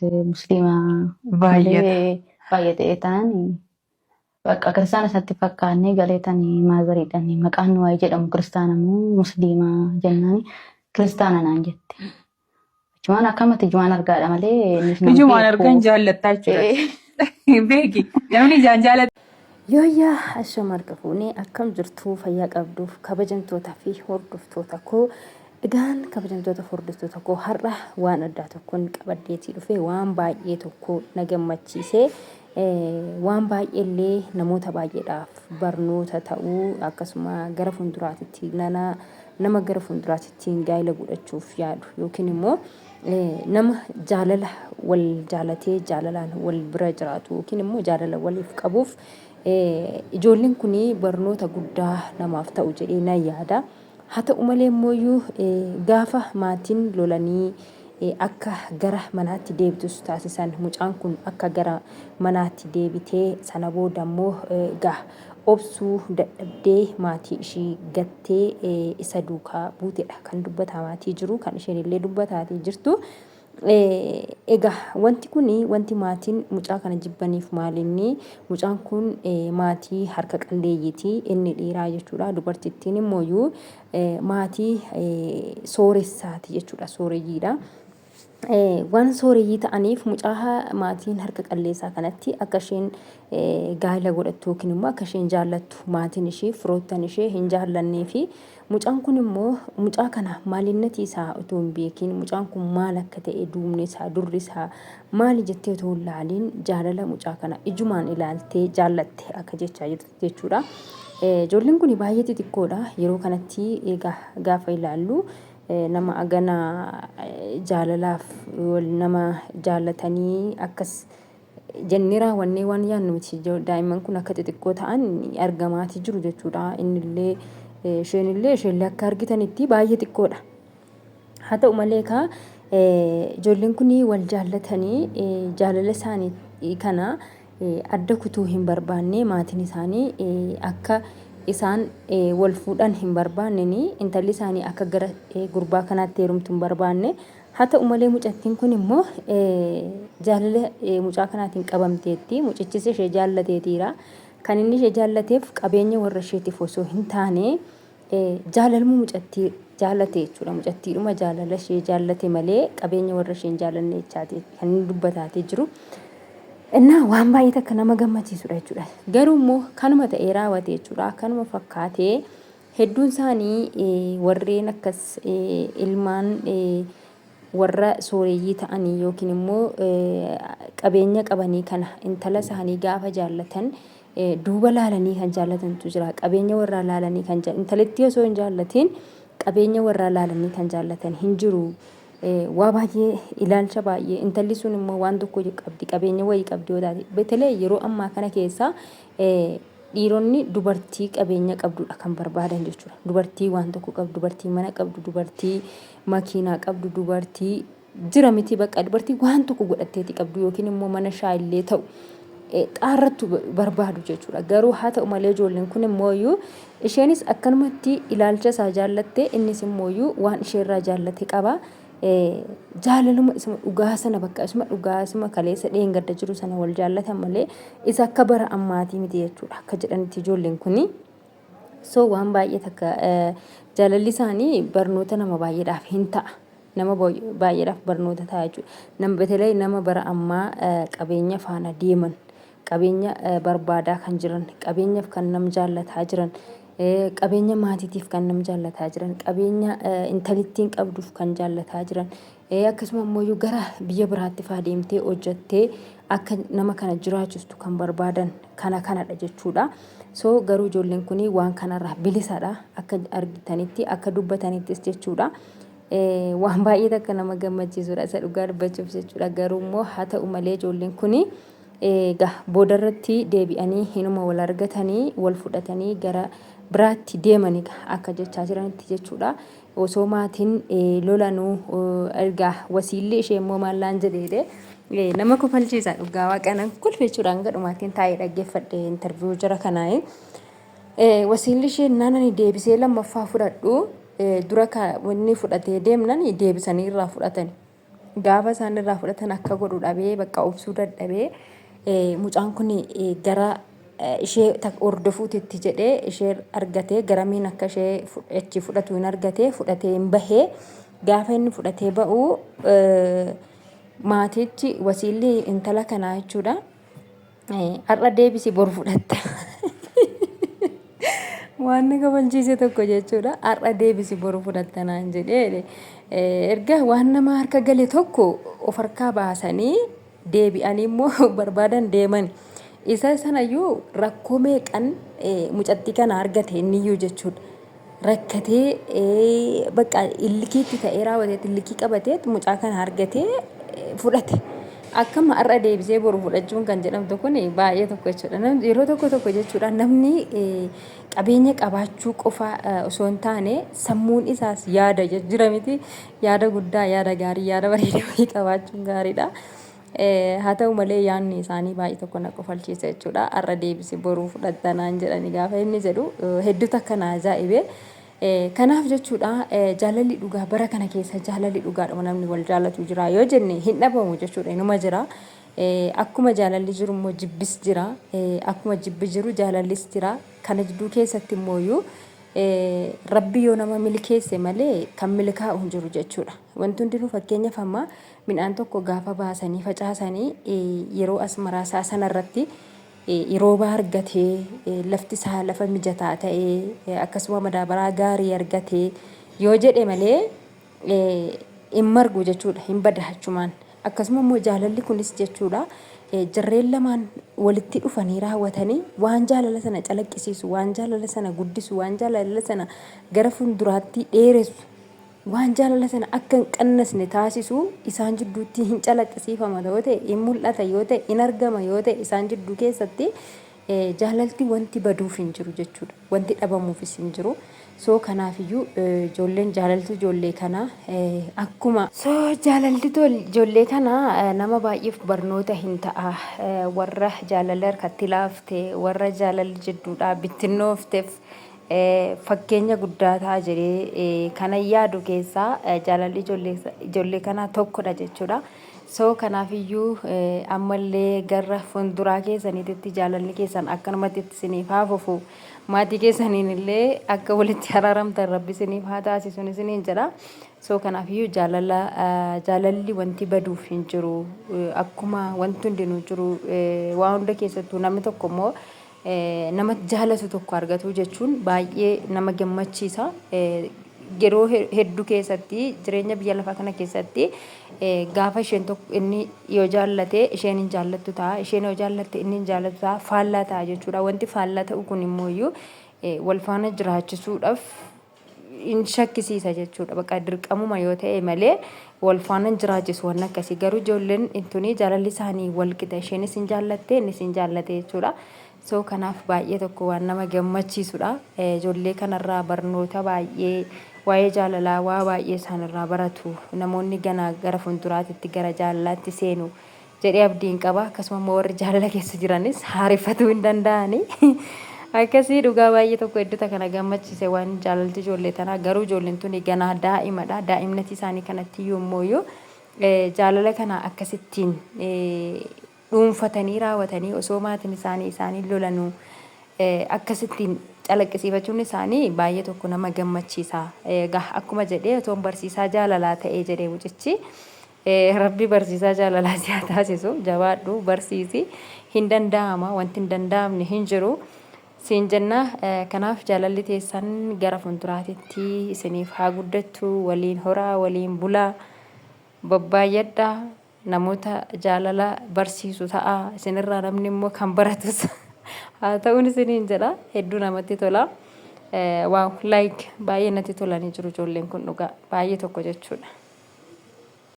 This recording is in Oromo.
Musliima Baay'ata. Malee baay'ate ta'an bakka kiristaana isatti fakkaannee galeetan maazariidhaan maqaan nu waa'ee jedhamu kiristaana moo musliima jennaan kiristaana naan jette. Ijumaan akkamatti ijumaan argaadha malee innis nan Ijumaan beeku. argan jaallattaa jechuudha. Beeki namni ijaan jaallatu. Yooyyaa ashama harka fuunee akkam jirtuu fayyaa qabduuf kabajamtoota fi hordoftoota koo egaan kabajamtoota fi hordoftoota koo har'a waan addaa tokkoon qabadheetii dhufe waan baay'ee tokko na gammachiise waan baay'eellee namoota baay'eedhaaf barnoota ta'uu akkasuma gara fuulduraatitti nana nama gara fuulduraatitti gaa'ela godhachuuf yaadu yookiin immoo nama jaalala wal jaalatee jaalalaan wal bira jiraatu yookiin immoo jaalala waliif qabuuf ijoolleen kun barnoota guddaa namaaf ta'u jedhee nan yaada. Haa ta'u malee immoo gaafa maatiin lolanii akka gara manaatti deebitus taasisan mucaan kun akka gara manaatti deebitee sana booda immoo egaa obsuu dadhabdee maatii ishii gattee isa duukaa buutedha kan dubbatamaatii jiru kan isheen illee dubbataatii jirtu. Egaa wanti kun wanti maatiin mucaa kana jibbaniif maalinni mucaan kun maatii harka qalleeyyiiti inni dhiiraa jechuudha dubartittiin immoo maatii sooressaati jechuudha sooreyyiidha. Waan sooreyyii ta'aniif mucaa maatiin harka qalleessaa kanatti akka isheen gaa'ela godhattu yookiin immoo akka isheen jaallattu maatiin ishee firoottan ishee hin jaallannee fi mucaan kun immoo mucaa kana maalinnatii isaa otoo hin beekiin mucaan kun maal akka ta'e duubni isaa durri isaa maali jettee otoo hin laaliin jaalala mucaa kana ijumaan ilaaltee jaallatte akka jechaa jirtu jechuudha. Ijoolleen kun baay'ee xixiqqoodha yeroo kanatti egaa gaafa ilaallu nama agana jaalalaaf wal nama jaallatanii akkas jennee raawwannee waan yaadnu miti. Daa'imman kun akka xixiqqoo ta'an argamaatii jiru jechuudha. Innillee isheenillee isheellee akka argitanitti baay'ee xiqqoodha. Haa ta'u malee egaa ijoolleen kun wal jaallatanii jaalala isaanii kana adda kutuu hin barbaanne maatiin isaanii akka isaan wal fuudhan hin barbaanneni intalli isaanii akka gara gurbaa kanaatti heerumtu hin barbaanne haa ta'u malee mucattiin kun immoo jaalala mucaa kanaatiin qabamteetti mucichis ishee jaallateetiira kan inni ishee jaallateef qabeenya warra isheetiif osoo hin taane jaalaluma mucattii jaallate jechuudha mucattiidhuma jaalala ishee jaallate malee qabeenya warra ishee hin jaallanne jechaati kan inni dubbataatee jiru. Innaa waan baay'ee takka nama gammachiisudha jechuudha. Garuu immoo kanuma ta'ee raawwate jechuudha. Kanuma fakkaatee hedduun isaanii warreen akkas ilmaan warra sooreyyii ta'anii yookiin immoo qabeenya qabanii kana intala isaanii gaafa jaallatan duuba laalanii kan jaallatantu jira. Qabeenya warraa laalanii kan intalittii osoo hin jaallatiin qabeenya warraa laalanii kan jaallatan hin jiru. Waa baay'ee ilaalcha baay'ee intalli sun immoo waan tokko qabdi qabeenya wayii qabdi yoo taate betelee yeroo ammaa kana keessa dhiironni dubartii qabeenya qabdudha kan barbaadan jechuudha. Dubartii waan tokko qabdu, dubartii mana qabdu, dubartii makiinaa qabdu, dubartii jira miti bakka dubartii waan tokko godhatteeti qabdu yookiin immoo mana shaayillee ta'u xaarrattu barbaadu jechuudha. Garuu haa ta'u malee ijoolleen kun immoo iyyuu isheenis akkanumatti ilaalcha isaa jaallatte innis immoo iyyuu waan isheerraa jaallate qaba. Jaalaluma isuma dhugaa sana bakka isuma dhugaa isuma kaleessa dheengadda jiru sana wal jaallatan malee isa akka bara ammaatii miti jechuudha akka jedhanitti ijoolleen kuni. So waan baay'ee takka jaalalli isaanii barnoota nama baay'eedhaaf hin ta'a. Nama baay'eedhaaf barnoota ta'a jechuudha. Nama betelee nama bara ammaa qabeenya faana deeman, qabeenya barbaadaa kan jiran, qabeenyaaf kan nam jaallataa jiran, qabeenya maatiitiif kan nam jaallataa jiran, qabeenya intalittiin qabduuf kan jaallataa jiran, akkasuma immoo gara biyya biraatti faa deemtee hojjattee akka nama kana jiraachistu kan barbaadan kana kanadha jechuudha. So garuu ijoolleen kun waan kanarraa bilisadha akka argitanitti akka dubbatanittis jechuudha. Waan baay'ee takka nama gammachiisudha isa dhugaa dubbachuuf jechuudha. Garuu immoo haa ta'u malee ijoolleen kun egaa boodarratti deebi'anii hinuma wal argatanii wal fudhatanii gara biraatti deemanii akka jechaa jiranitti jechuudha. Osoo maatiin lolanuu ergaa wasiilli ishee immoo maallaan jedheedhe nama kofalchiisa dhugaa waaqa nan kolfe jechuudha hanga dhumaatiin taa'ee dhaggeeffadhe intarviyuu jara kanaa. Wasiilli ishee naanani deebisee lammaffaa fudhadhu dura inni fudhatee deemnan deebisanii irraa fudhatani. Gaafa isaan irraa fudhatan akka godhu dhabee bakka obsuu dadhabee mucaan kun gara ishee hordofuutitti jedhee ishee argatee garamiin akka ishee achi fudhatu hin argatee fudhatee hin bahee. Gaafa inni fudhatee ba'u maatichi wasiilli intala kanaa jechuudha. Har'a deebisi boru fudhatta. Waan na kafalchiise tokko jechuudha. Har'a deebisi boru fudhatta naan jedhee. Erga waan nama harka gale tokko of harkaa baasanii deebi'anii immoo barbaadan deeman. Isa sanayyuu rakkoo meeqan mucattii kana argate inniyyuu jechuudha. Rakkatee bakka illikiitti ta'ee raawwateetti illikii qabatee mucaa kana argatee fudhate. Akkama har'a deebisee boru fudhachuun kan jedhamtu kun baay'ee tokko jechuudha. Yeroo tokko tokko jechuudha namni qabeenya qabaachuu qofa osoo hin taane sammuun isaas yaada jira miti. Yaada guddaa, yaada gaarii, yaada bareedaa wayii qabaachuun gaariidha. Haa ta'u malee yaadni isaanii baay'ee tokko na kofalchiisa jechuudha. Har'a deebisi boruu fudhatta naan jedhani gaafa inni jedhu hedduu takka na ajaa'ibe. Kanaaf jechuudha jaalalli dhugaa bara kana keessa jaalalli dhugaadhuma namni wal jaalatu jira yoo jenne hin dhabamu jechuudha, inuma jira. Akkuma jaalalli jiru immoo jibbis jira. Akkuma jibbi jiru jaalallis jira. Kana jidduu keessatti immoo Rabbi yoo nama milkeesse malee kan milkaa'u hin jiru jechuudha. Wanti hundinuu fakkeenyaaf amma midhaan tokko gaafa baasanii facaasanii yeroo asmaraa isaa sanarratti rooba argatee lafti isaa lafa mijataa ta'ee akkasuma madaabaraa gaarii argatee yoo jedhe malee hin margu jechuudha, hin bada achumaan. Akkasuma immoo jaalalli kunis jechuudha jarreen lamaan walitti dhufanii raawwatanii waan jaalala sana calaqqisiisu, waan jaalala sana guddisu, waan jaalala sana gara fuulduraatti dheeressu, waan jaalala sana akka hin qannasne taasisu isaan jidduutti hin calaqqisiifama yoo ta'e, hin mul'ata yoo ta'e, hin argama yoo ta'e isaan jidduu keessatti jaalalti wanti baduuf hin jiru jechuudha. Wanti dhabamuufis hin jiru. So kanaafiyyuu ijoolleen jaalalti ijoollee kanaa akkuma. So jaalalti ijoollee kanaa nama baay'eef barnoota hin ta'a. Warra jaalalli harkatti laafte, warra jaalalli jidduudhaa bittinnoofteef fakkeenya guddaa ta'a jedhee kanan yaadu keessaa jaalalli ijoollee kanaa tokkodha jechuudha. So kanaafiyyuu ammallee gara fuulduraa keessaniititti jaalalli keessan akkanumatti itti isiniif haa fufu. Maatii keessaniin illee akka walitti araaramtan Rabbi isiniif haa taasisuun isiniin jedha. So kanaafiyyuu jaalala jaalalli wanti baduuf hin jiru. Akkuma wanti hundinuu jiru waa hunda keessattuu namni tokko immoo nama jaalatu tokko argatu jechuun baay'ee nama gammachiisa. Yeroo hedduu keessatti jireenya biyya lafaa kana keessatti gaafa isheen tokko inni yoo jaallate isheen hin jaallattu ta'a, isheen yoo jaallatte inni hin jaallatu ta'a, faallaa ta'a jechuudha. Wanti faallaa ta'u kun immoo iyyuu wal faana jiraachisuudhaaf hin shakkisiisa jechuudha. Bakka dirqamuma yoo ta'e malee wal faana hin jiraachisu waan akkasii. Garuu ijoolleen tuni jaalalli isaanii wal qixa. Isheenis hin jaallatte innis hin jaallate jechuudha. So kanaaf baay'ee tokko waan nama gammachiisudha. Ijoollee kanarraa barnoota baay'ee waa'ee jaalalaa waa baay'ee isaanirraa baratu. Namoonni ganaa gara fuulduraatitti gara jaalalaatti seenu jedhee abdiin qaba. Akkasuma immoo warri jaalala keessa jiranis haareffatuu hin danda'ani. Akkasii dhugaa baay'ee tokko hedduuta kana gammachiise waan jaalalti ijoollee tanaa, garuu ijoolleen tuni ganaa daa'imadha. Daa'imnati isaanii kanatti yommuu jaalala kana akkasittiin dhuunfatanii raawwatanii osoo maatiin isaanii isaanii lolanuu akkasittiin calaqqisiifachuun isaanii baay'ee tokko nama gammachiisa. Egaa akkuma jedhee otoon barsiisaa jaalalaa ta'ee jedhee mucichi. Rabbi barsiisaa jaalalaa si haa taasisu, jabaadhu barsiisi, hin danda'ama, wanti hin danda'amne hin jiru siin jenna. Kanaaf jaalalli teessan gara fuulduraatitti isiniif haa guddattu, waliin horaa, waliin bulaa, babbaayyadhaa, namoota jaalala barsiisu ta'a, isinirraa namni immoo kan baratus haa ta'uun isiniin jedha. Hedduu namatti tola. Waaw, like baay'ee natti tolanii jiru ijoolleen kun, dhugaa baay'ee tokko jechuudha.